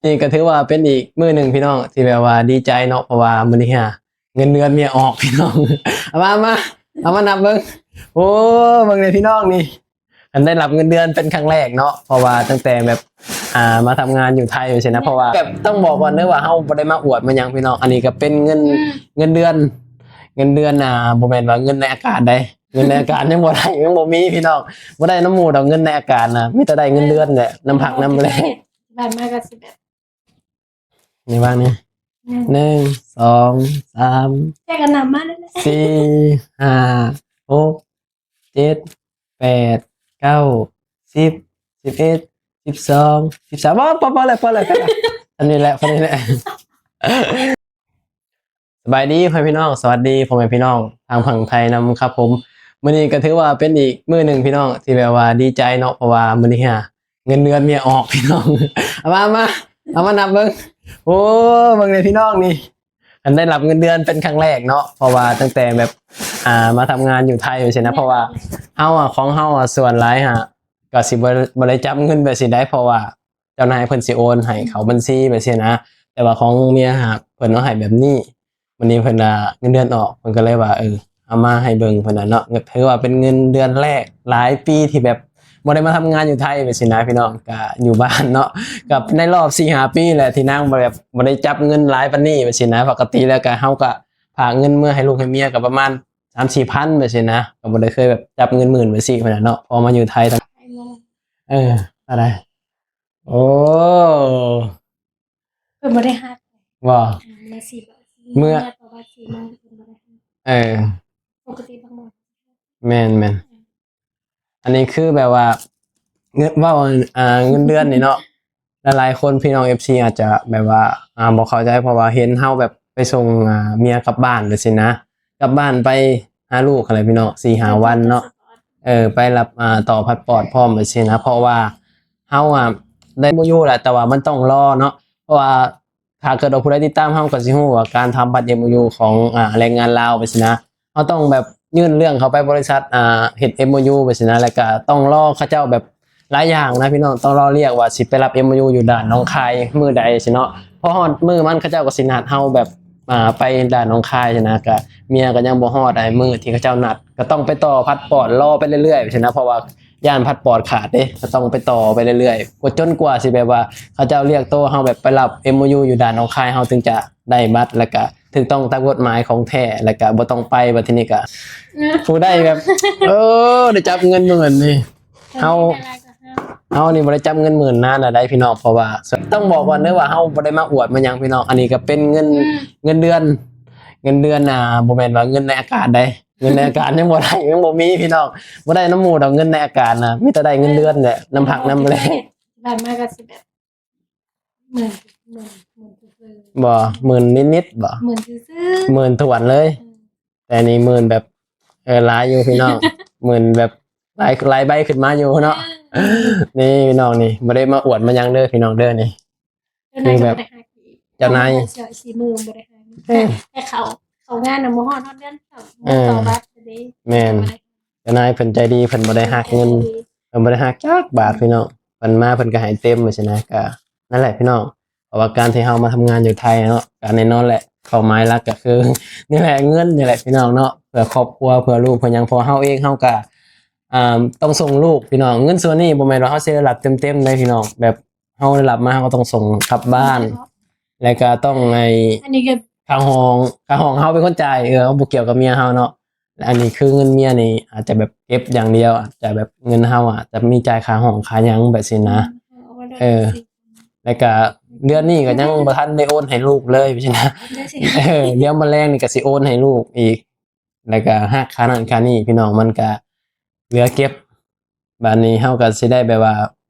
ນີ້ກໍຖືວ່າເປັນອີກມື້ໜຶ່ງພີ່ນ້ອງ ທີ່ແບບວ່າດີໃຈເນາະ ເພາະວ່າມື້ນີ້ຫາເງິນເດືອນເມຍອອກພີ່ນ້ອງ. ເອົາມາ ເອົາມາ ເອົາມານັບເບິ່ງ. ໂອ້ ເບິ່ງເດ້ພີ່ນ້ອງນີ້ ອັນໄດ້ຮັບເງິນເດືອນເປັນຄັ້ງແລກເນາະ ເພາະວ່າຕັ້ງແຕ່ແບບ ອ່າ ມາທຳງານຢູ່ໄທຈັ່ງຊີ້ນະ. ເພາະວ່າແບບຕ້ອງບອກກ່ອນເດີວ່າເຮົາບໍ່ໄດ້ມາອວດມາຫຍັງພີ່ນ້ອງ ອັນນີ້ກໍເປັນເງິນ ອືມ ເງິນເດືອນ ເງິນເດືອນ ອ່າ ບໍ່ແມ່ນວ່າເງິນໃນອາກາດໃດ ເງິນໃນອາກາດຍັງບໍ່ໄດ້ ຍັງບໍ່ມີພີ່ນ້ອງ ບໍ່ໄດ້ນຳໝູ່ດອກ ເງິນໃນອາກາດນະ ມີແຕ່ໄດ້ເງິນເດືອນແຫຼະ ນຳພັກນຳແລງ. ຜ່ານມາກໍຊິແບບ ນີ້ວ່າງນີ້ ອືມ ໜຶ່ງ ສອງ ສາມ ແຕ່ກໍນຳມາແລ້ວແຫຼະ ສີ່ ຫ້າ ຫົກ ເຈັດ ແປດ ເກົ້າ ສິບ ສິບເອັດ ສິບສອງ ສິບສາມ ພໍ ພໍ ພໍແລ້ວ ພໍແລ້ວ ພໍແລ້ວ ອັນນີ້ແຫຼະ ພໍນີ້ແຫຼະ. ສະບາຍດີພໍ່ແມ່ພີ່ນ້ອງ ສະຫວັດດີພໍ່ແມ່ພີ່ນ້ອງທາງຝັ່ງໄທນຳຄັບຜົມ. ມື້ນີ້ກໍຖືວ່າເປັນອີກມື້ໜຶ່ງພີ່ນ້ອງ ທີ່ແບບວ່າດີໃຈເນາະ ເພາະວ່າມື້ນີ້ຫາເງິນເດືອນເມຍອອກພີ່ນ້ອງ. ເອົາມາ ເອົາມາ ເອົາມານັບເບິ່ງ. ໂອ້ ເບິ່ງເດ້ພີ່ນ້ອງນີ້ ອັນໄດ້ຮັບເງິນເດືອນເປັນຄັ້ງແລກເນາະ ເພາະວ່າຕັ້ງແຕ່ແບບ ອ່າ ມາທຳງານຢູ່ໄທຈັ່ງຊີ້ນະ. ເພາະວ່າເຮົາອະ ຂອງເຮົາອະ ສ່ວນຫຼາຍຫາກໍຊິບໍ່ ບໍ່ໄດ້ຈັບເງິນແບບຊີ້ໃດ ເພາະວ່າ ເຈົ້ານາຍເພິ່ນຊິໂອນໃຫ້ເຂົ້າບັນຊີແບບຊີ້ນະ ແຕ່ວ່າຂອງເມຍຫາເພິ່ນເອົາໃຫ້ແບບນີ້. ມື້ນີ້ເພິ່ນວ່າເງິນເດືອນອອກ ເພິ່ນກໍເລີຍວ່າ ເອີ ເອົາມາໃຫ້ເບິ່ງເພິ່ນນະເນາະ. ຖືວ່າເປັນເງິນເດືອນແລກຫຼາຍປີທີ່ແບບບໍ່ໄດ້ມາທຳງານຢູ່ໄທແບບຊີ້ນະພີ່ນ້ອງ ກະຢູ່ບ້ານເນາະ ກັບໃນລອບສີ່ຫ້າປີແຫຼະ ທີ່ນາງບໍ່ ແບບບໍ່ໄດ້ຈັບເງິນຫຼາຍປານນີ້ແບບຊີ້ນະ. ປົກກະຕິແລ້ວກະ ເຮົາກະຝາກເງິນເມືອໃຫ້ລູກໃຫ້ເມຍກໍປະມານສາມສີ່ພັນແບບຊີ້ນະ ກໍບໍ່ໄດ້ເຄີຍແບບຈັບເງິນໝື່ນແບບຊີ້ເພິ່ນນະເນາະ ພໍມາຢູ່ໄທ. ເອີ ເທົ່າໃດ? ໂອ້ ເພິ່ນບໍ່ໄດ້ຮັກ ບໍ່? ອາ ເມື່ອສີ່ ເມື່ອ ເມື່ອປະຫວັດສີ່ໂມງເພິ່ນບໍ່ໄດ້ຮັກ. ເອີ ປົກກະຕິບາງໝໍ ແມ່ນໆ ເອີ ອັນນີ້ຄືແບບວ່າ ເງິນ ເວົ້າ ອ່າ ເງິນເດືອນນີ້ເນາະ ຫຼາຍໆຄົນພີ່ນ້ອງ ເອັຟຊີ ອາດຈະແບບວ່າ ອ່າ ບໍ່ເຂົ້າໃຈ ເພາະວ່າເຫັນເຮົາແບບໄປສົ່ງ ອ່າ ເມຍກັບບ້ານຈັ່ງຊີ້ນະ ກັບບ້ານໄປຫາລູກຫັ້ນແຫຼະພີ່ນ້ອງ ສີ່ຫ້າວັນເນາະ. ເອີ ໄປຮັບ ອ່າ ຕໍ່ພາສປອດພ້ອມຈັ່ງຊີ້ນະ ເພາະວ່າເຮົາ ອ່າ ໄດ້ ເອັມໂອຢູ ແຫຼະ ແຕ່ວ່າມັນຕ້ອງລໍເນາະ ເພາະວ່າ ຖ້າເກີດວ່າຜູ້ໃດຕິດຕາມເຮົາກໍຊິຮູ້ວ່າການທຳບັດ ເອັມໂອຢູ ຂອງ ອ່າ ແຮງງານລາວໄປຊີ້ນະ ເຮົາຕ້ອງແບບຍື່ນເລື່ອງເຂົ້າໄປບໍລິສັດ ອ່າ ເຮັດ ເອັມໂອຢູ ໄປຊີ້ນະ ແລ້ວກະຕ້ອງລໍເຂົາເຈົ້າແບບຫຼາຍຢ່າງນະພີ່ນ້ອງ ຕ້ອງລໍລຽກວ່າຊິໄປຮັບ ເອັມໂອຢູ ຢູ່ດ່ານໜອງຄາຍມື້ໃດຊີ້ເນາະ. ພໍຮອດມື້ມັນເຂົາເຈົ້າກໍຊິນັດເຮົາແບບ ອ່າ ໄປດ່ານໜອງຄາຍຊີ້ນະ ກະເມຍກໍຍັງບໍ່ຮອດ ໄອ້ມື້ທີ່ເຂົາເຈົ້ານັດ ກໍຕ້ອງໄປຕໍ່ພາສປອດ ລໍໄປເລື້ອຍໆຊີ້ນະ ເພາະວ່າ ຢ້ານພາສປອດຂາດເດ້ ກໍຕ້ອງໄປຕໍ່ໄປເລື້ອຍໆ ກວ່າ ຈົນກວ່າຊິແບບວ່າເຂົາເຈົ້າລຽກໂຕເຮົາແບບໄປຮັບ ເອັມໂອຢູ ຢູ່ດ່ານໜອງຄາຍ ເຮົາເຖິງຈະໄດ້ບັດ ແລ້ວກະຖືກຕ້ອງຕາມກົດໝາຍຂອງແທ້ ແລ້ວກະບໍ່ຕ້ອງໄປ. ບັດທີນີ້ກະ ອືມ ຜູ້ໃດແບບ ເອີ ໄດ້ຈັບເງິນໝື່ນນີ້ ເຮົາ ເຮົານີ້ບໍ່ໄດ້ຈັບເງິນໝື່ນນານແລ້ວໃດ໋ພີ່ນ້ອງ ເພາະວ່າ ຕ້ອງບອກກ່ອນເດີວ່າເຮົາບໍ່ໄດ້ມາອວດມາຫຍັງພີ່ນ້ອງ ອັນນີ້ກໍເປັນເງິນ ອືມ ເງິນເດືອນ ເງິນເດືອນ ອ່າ ບໍ່ແມ່ນວ່າເງິນໃນອາກາດໃດ ເງິນໃນອາກາດຍັງບໍ່ໄດ້ ຍັງບໍ່ມີພີ່ນ້ອງ ບໍ່ໄດ້ນຳໝູ່ດອກ ເງິນໃນອາກາດນະ ມີແຕ່ໄດ້ເງິນເດືອນແຫຼະ ນຳພັກນຳແລງ. ຜ່ານມາກໍຊິແບບ ໝື່ນ ໝື່ນ ໝື່ນຊື່ໆ ບໍ່ ໝື່ນນິດໆ ບໍ່ ໝື່ນຊື່ໆ ໝື່ນຖ້ວນເລີຍ ອືມ ແຕ່ນີ້ໝື່ນແບບ ເອີ ຫຼາຍຢູ່ພີ່ນ້ອງ ໝື່ນແບບຫຼາຍ ຫຼາຍໃບຂຶ້ນມາຢູ່ເນາະ ເອີ ນີ້ພີ່ນ້ອງ ນີ້ບໍ່ໄດ້ມາອວດມາຫຍັງເດີພີ່ນ້ອງເດີ ນີ້ ຄືແບບ ເຈົ້ານາຍ ສີ່ ສີ່ໝື່ນບໍ່ໄດ້ຫາ ເອີ ແຕ່ເຂົ້າ ເຂົ້າງານນະບໍ່ຮອດ ຮອດເດືອນ ເຂົ້າ ເອີ ຕໍ່ບັດເດ້ ແມ່ນ ເຈົ້ານາຍເພິ່ນໃຈດີ ເພິ່ນບໍ່ໄດ້ຫັກເງິນ ເພິ່ນບໍ່ໄດ້ຫັກຈັກບາດພີ່ນ້ອງ ເພິ່ນມາເພິ່ນກໍໃຫ້ເຕັມຊີ້ນະ ກໍນັ້ນແຫຼະພີ່ນ້ອງ ເພາະວ່າການທີ່ເຮົາມາທຳງານຢູ່ໄທເນາະ ກໍແນ່ນອນແຫຼະ ເປົ້າໝາຍຫຼັກກໍຄືນີ້ແຫຼະ ເງິນນີ້ແຫຼະພີ່ນ້ອງເນາະ ເພື່ອຄອບຄົວ ເພື່ອລູກ ເພື່ອຫຍັງ ເພາະເຮົາເອງເຮົາກໍ ອ່າ ຕ້ອງສົ່ງລູກພີ່ນ້ອງ ເງິນສ່ວນນີ້ບໍ່ແມ່ນວ່າເຮົາຊິໄດ້ຮັບເຕັມໆໃດພີ່ນ້ອງ ແບບ ເຮົາໄດ້ຮັບມາ ເຮົາກໍຕ້ອງສົ່ງກັບບ້ານ ແລ້ວກໍຕ້ອງໃຫ້ ອັນນີ້ກໍ ຄ່າຫ້ອງ ຄ່າຫ້ອງເຮົາເປັນຄົນຈ່າຍ ເອີ ເຮົາບໍ່ກ່ຽວກັບເມຍເຮົາເນາະ ແລະ ອັນນີ້ຄືເງິນເມຍນີ້ອາດຈະແບບເກັບຢ່າງດຽວ ອາດຈະແບບເງິນເຮົາອາດຈະມີຈ່າຍຄ່າຫ້ອງຄ່າຫຍັງແບບຊີ້ນະ ອືມ ເອີ ແລ້ວກໍເດືອນນີ້ກໍຍັງບໍ່ທັນໄດ້ໂອນໃຫ້ລູກເລີຍຊີ້ນະ ເອີ ດຽວມາແລງນີ້ກໍຊິໂອນໃຫ້ລູກອີກ ແລ້ວກໍຫັກຄ່ານັ້ນຄ່ານີ້ພີ່ນ້ອງ ມັນກໍເຫຼືອເກັບ ບາດນີ້ເຮົາກໍຊິໄດ້ແບບວ່າ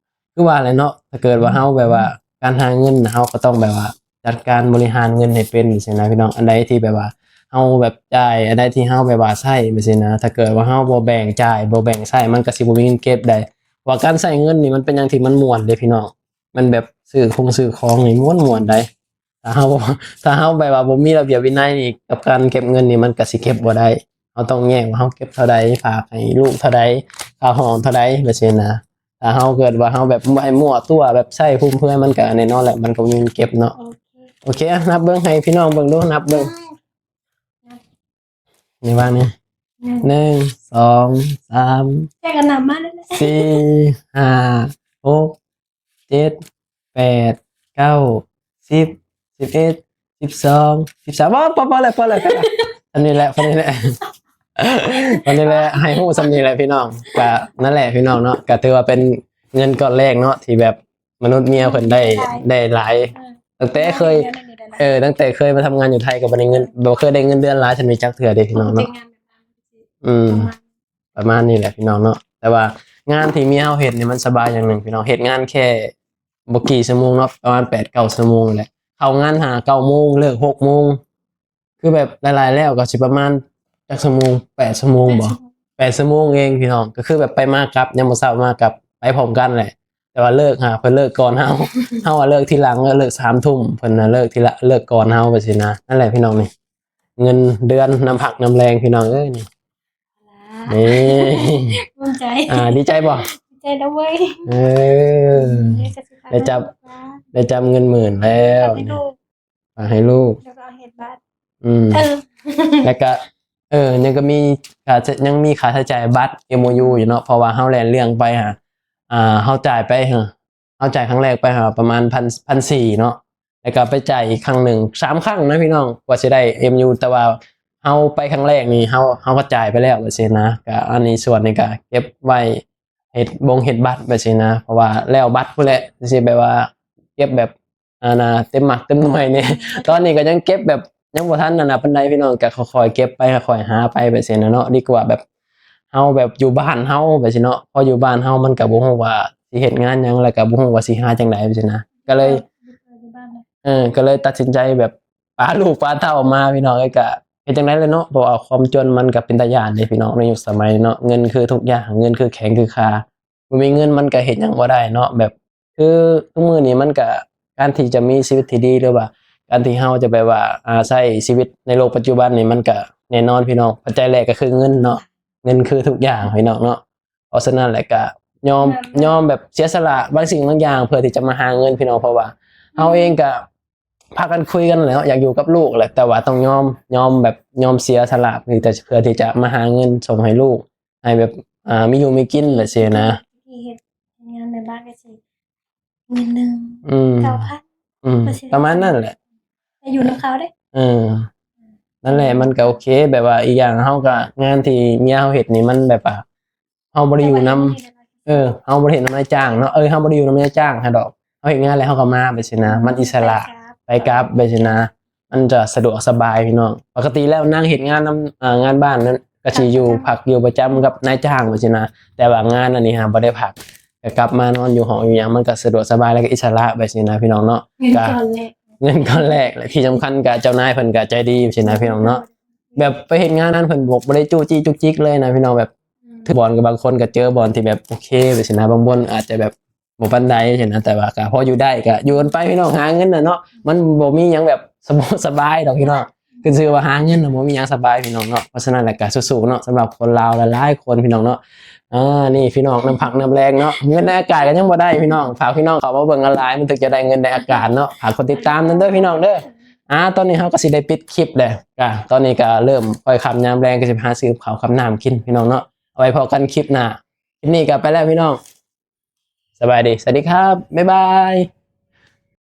ຄືວ່າແຫຼະເນາະ ຖ້າເກີດວ່າເຮົາແບບວ່າ ການຫາເງິນ ເຮົາກໍຕ້ອງແບບວ່າ ຈັດການບໍລິຫານເງິນໃຫ້ເປັນຊີ້ນະພີ່ນ້ອງ ອັນໃດທີ່ແບບວ່າ ເຮົາແບບຈ່າຍ ອັນໃດທີ່ເຮົາແບບວ່າໃຊ້ແບບຊີ້ນະ ຖ້າເກີດວ່າເຮົາບໍ່ແບ່ງຈ່າຍ ບໍ່ແບ່ງໃຊ້ ມັນກໍຊິບໍ່ມີເງິນເກັບໃດ ເພາະວ່າການໃຊ້ເງິນນີ້ ມັນເປັນຫຍັງທີ່ມັນມ່ວນເດ້ພີ່ນ້ອງ ມັນແບບຊື້ຄົງຊື້ຂອງນີ້ມ່ວນໆໃດ໋ ຖ້າເຮົາ ຖ້າເຮົາແບບວ່າບໍ່ມີລະບຽບວິໄນນີ້ ກັບການເກັບເງິນນີ້ ມັນກໍຊິເກັບບໍ່ໄດ້ ເຮົາຕ້ອງແຍກວ່າເຮົາເກັບເທົ່າໃດ ຝາກໃຫ້ລູກເທົ່າໃດ ຄ່າຫ້ອງເທົ່າໃດແບບຊີ້ນະ ຖ້າເຮົາເກີດວ່າເຮົາແບບໃຫ້ມົ້ວຕົວ ແບບໃຊ້ຟຸມເຟືອຍ ມັນກະແນ່ນອນແຫຼະ ມັນກະບໍ່ມີເງິນເກັບເນາະ. ໂອເຄ ໂອເຄ ນັບເບິ່ງ ໃຫ້ພີ່ນ້ອງເບິ່ງດູ ນັບເບິ່ງ. ນີ້ວ່ານີ້ ໜຶ່ງ ໜຶ່ງ ສອງ ສາມ ແຈກກັນນຳມາເລີຍ ສີ່ ຫ້າ ຫົກ ເຈັດ ແປດ ເກົ້າ ສິບ ສິບເອັດ ສິບສອງ ສິບສາມ ພໍ ພໍ ພໍແລ້ວ ພໍແລ້ວ ພໍແລ້ວ ສ່ຳນີ້ແຫຼະ ສ່ຳນີ້ແຫຼະ ສ່ຳນີ້ແຫຼະ ໃຫ້ຮູ້ສ່ຳນີ້ແຫຼະພີ່ນ້ອງ. ກະນັ້ນແຫຼະພີ່ນ້ອງເນາະ ກະຖືວ່າເປັນເງິນກ້ອນແລກເນາະ ທີ່ແບບມະນຸດເມຍເພິ່ນໄດ້ ໄດ້ຫຼາຍ ເອີ ຕັ້ງແຕ່ເຄີຍ ເອີ ຕັ້ງແຕ່ເຄີຍມາທຳງານຢູ່ໄທກໍບໍ່ໄດ້ເງິນ ບໍ່ເຄີຍໄດ້ເງິນເດືອນຫຼາຍສ່ຳນີ້ຈັກເທື່ອເດ້ພີ່ນ້ອງເນາະ. ອືມ ປະມານນີ້ແຫຼະພີ່ນ້ອງເນາະ. ແຕ່ວ່າງານທີ່ເມຍເຮົາເຮັດນີ້ມັນສະບາຍຢ່າງໜຶ່ງພີ່ນ້ອງ ເຮັດງານແຄ່ບໍ່ກີ່ຊົ່ວໂມງເນາະ ປະມານແປດເກົ້າຊົ່ວໂມງນີ້ແຫຼະ ເຂົ້າງານຫາເກົ້າໂມງ ເລີກຫົກໂມງ ຄືແບບຫຼາຍໆແລ້ວກໍຊິປະມານຈັກຊົ່ວໂມງ ແປດຊົ່ວໂມງບໍ ແປດຊົ່ວໂມງເອງພີ່ນ້ອງ. ກໍຄືແບບໄປມາກັບ ຍາມມື້ເຊົ້າມາກັບ ໄປພ້ອມກັນແຫຼະ ແຕ່ວ່າເລີກຫາ ເພິ່ນເລີກກ່ອນເຮົາ ເຮົາວ່າເລີກທີຫຼັງ ເລີກສາມທຸ່ມ ເພິ່ນນະເລີກທີລະ ເລີກກ່ອນເຮົາ ແບບຊີ້ນະ. ນັ້ນແຫຼະພີ່ນ້ອງ ນີ້ເງິນເດືອນນຳພັກນຳແລງພີ່ນ້ອງເອີຍ ນີ້ ນີ້ ພູມໃຈ ອ່າ ດີໃຈບໍ່? ດີໃຈແລ້ວເວີຍ ເອີ ໄດ້ຈັບ ໄດ້ຈັບເງິນໝື່ນແລ້ວ ຝາກໃຫ້ລູກ ແລ້ວກໍເຮັດບັດ ອືມ ເອີ ແລ້ວກໍ ເອີ ຍັງກໍມີຄ່າ ຍັງມີຄ່າໃຊ້ຈ່າຍບັດ ເອັມໂອຢູ ຢູ່ເນາະ ເພາະວ່າເຮົາແລ່ນເລື່ອງໄປຫາ ອ່າ ເຮົາຈ່າຍໄປຫາ ເຮົາຈ່າຍຄັ້ງແລກໄປຫາປະມານພັນ ພັນສີ່ເນາະ ແລ້ວກໍໄປຈ່າຍອີກຄັ້ງໜຶ່ງ ສາມຄັ້ງນະພີ່ນ້ອງ ກວ່າຊິໄດ້ເອັມໂອຢູ ແຕ່ວ່າເຮົາໄປຄັ້ງແລກນີ້ ເຮົາ ເຮົາກໍຈ່າຍໄປແລ້ວ ແບບຊີ້ນະ. ກໍອັນນີ້ສ່ວນນີ້ກໍເກັບໄວ້ເຮັດບົງເຮັດບັດ ແບບຊີ້ນະ ເພາະວ່າແລ້ວບັດພຸ້ນແຫຼະ ຊິແບບວ່າເກັບແບບ ອັນນ່າ ເຕັມໝາກເຕັມໜ່ວຍນີ້ ຕອນນີ້ກໍຍັງເກັບແບບຍັງບໍ່ທັນອັນນ່າປານໃດພີ່ນ້ອງ ກໍຄ່ອຍໆເກັບໄປ ຄ່ອຍໆຫາໄປ ແບບຊີ້ນະເນາະ ດີກວ່າແບບເຮົາແບບຢູ່ບ້ານເຮົາ ແບບຊີ້ເນາະ ເພາະຢູ່ບ້ານເຮົາມັນກໍບໍ່ຮູ້ວ່າຊິເຮັດງານຫຍັງ ແລ້ວກໍບໍ່ຮູ້ວ່າຊິຫາຈັ່ງໃດ ແບບຊີ້ນະ ກໍເລີຍ ເອີ ກໍເລີຍຕັດສິນໃຈແບບປາລູກປາເຕົ້າມາພີ່ນ້ອງເອີຍ ກໍເຮັດຈັ່ງໃດແຫຼະເນາະ ເພາະວ່າຄວາມຈົນມັນກໍເປັນຕາຢ້ານເດ້ພີ່ນ້ອງ ໃນຍຸກສະໄໝເນາະ ເງິນຄືທຸກຢ່າງ ເງິນຄືແຂງຄືຂາ ບໍ່ມີເງິນມັນກໍເຮັດຫຍັງບໍ່ໄດ້ເນາະ ແບບ ຄືທຸກມື້ນີ້ມັນກະ ການທີ່ຈະມີຊີວິດທີ່ດີ ຫຼືວ່າການທີ່ເຮົາຈະແບບວ່າ ອາ ໃຊ້ຊີວິດໃນໂລກປັດຈຸບັນນີ້ ມັນກະແນ່ນອນພີ່ນ້ອງ ປັດໄຈແລກກໍຄືເງິນເນາະ ເງິນຄືທຸກຢ່າງພີ່ນ້ອງເນາະ. ເພາະສະນັ້ນແຫຼະກະຍອມ ຍອມແບບເສຍສະຫຼະບາງສິ່ງບາງຢ່າງ ເພື່ອທີ່ຈະມາຫາເງິນພີ່ນ້ອງ ເພາະວ່າເຮົາເອງກະພາກັນຄຸຍກັນແຫຼະເນາະ ຢາກຢູ່ກັບລູກແຫຼະ ແຕ່ວ່າຕ້ອງຍອມ ຍອມແບບ ຍອມເສຍສະຫຼະ ເພື່ອທີ່ຈະ ເພື່ອທີ່ຈະມາຫາເງິນສົ່ງໃຫ້ລູກ ໃຫ້ແບບ ອ່າ ມີຢູ່ມີກິນແບບຊີ້ນະ. ທີ່ເຮັດ ເຮັດງານແມ່ບ້ານກໍຊິໝື່ນໜຶ່ງ ອືມ ເກົ້າພັນ ອືມ ປະມານນັ້ນແຫຼະ ແຕ່ຢູ່ນຳເຂົາເດ້ ເອີ ນັ້ນແຫຼະ ມັນກໍໂອເຄ ແບບວ່າອີກຢ່າງເຮົາກໍ ງານທີ່ເມຍເຮົາເຮັດນີ້ ມັນແບບວ່າເຮົາບໍ່ໄດ້ຢູ່ນຳ ເອີ ເຮົາບໍ່ໄດ້ເຮັດນຳນາຍຈ້າງເນາະ ເອີ ເຮົາບໍ່ໄດ້ຢູ່ນຳນາຍຈ້າງຫັ້ນດອກ ເຮົາເຮັດງານແລ້ວເຮົາກໍມາແບບຊີ້ນະ ມັນອິດສະຫຼະ ໄປກັບ ໄປກັບແບບຊີ້ນະ ມັນຈະສະດວກສະບາຍພີ່ນ້ອງ. ປົກກະຕິແລ້ວນາງເຮັດງານນຳ ເອີ ງານບ້ານນັ້ນ ກໍຊິຢູ່ ພັກຢູ່ປະຈຳກັບນາຍຈ້າງແບບຊີ້ນະ ແຕ່ວ່າງານອັນນີ້ຫາບໍ່ໄດ້ພັກ ກໍກັບມານອນຢູ່ຫ້ອງຢູ່ຫຍັງ ມັນກໍສະດວກສະບາຍ ແລ້ວກໍອິດສະຫຼະແບບຊີ້ນະພີ່ນ້ອງເນາະ. ເງິນ ກໍ ກ້ອນແລກ ເງິນກ້ອນແລກ ແລະທີ່ສຳຄັນກໍເຈົ້ານາຍເພິ່ນກໍໃຈດີແບບຊີ້ນະພີ່ນ້ອງເນາະ ແບບໄປເຮັດງານນັ້ນເພິ່ນບໍ່ ບໍ່ໄດ້ຈູ້ຈີ້ຈຸກຈິກເລີຍນະພີ່ນ້ອງ ແບບ ອືມ ຖືກບ່ອນ ກໍບາງຄົນກໍເຈີບ່ອນທີ່ແບບໂອເຄແບບຊີ້ນະ ບາງບ່ອນອາດຈະແບບ ບໍ່ປານໃດຊີ້ນະ ແຕ່ວ່າກໍພໍຢູ່ໄດ້ ກໍຢູ່ກັນໄປພີ່ນ້ອງ ຫາເງິນນະເນາະ ມັນບໍ່ມີຫຍັງແບບສະບາຍ ສະບາຍດອກພີ່ນ້ອງ ຂຶ້ນຊື່ວ່າຫາເງິນນະ ບໍ່ມີຫຍັງສະບາຍພີ່ນ້ອງເນາະ. ເພາະສະນັ້ນແຫຼະກໍສູ້ໆເນາະ ສຳລັບຄົນລາວຫຼາຍໆຄົນພີ່ນ້ອງເນາະ. ອ່າ ນີ້ພີ່ນ້ອງ ນ້ຳພັກນ້ຳແລງເນາະ ເງິນໃນອາກາດກໍຍັງບໍ່ໄດ້ພີ່ນ້ອງ ຝາກພີ່ນ້ອງເຂົ້າມາເບິ່ງຫຼາຍໆ ມັນເຖິງຈະໄດ້ເງິນໃນອາກາດເນາະ. ຝາກກົດຕິດຕາມນຳເດີພີ່ນ້ອງເດີ. ອ່າ ຕອນນີ້ເຮົາກໍຊິໄດ້ປິດຄລິບແລ້ວ ກໍຕອນນີ້ກໍເລີ່ມຄ່ອຍຄ່ຳຍາມແລງ ກໍຊິໄປຫາຊື້ກັບເຂົ້າກັບນ້ຳກິນພີ່ນ້ອງເນາະ. ເອົາໄວ້ພໍ້ກັນຄລິບໜ້າ ຄລິບນີ້ກໍໄປແລ້ວພີ່ນ້ອງ ສະບາຍດີ ສະຫວັດດີຄັບ ບາຍບາຍ.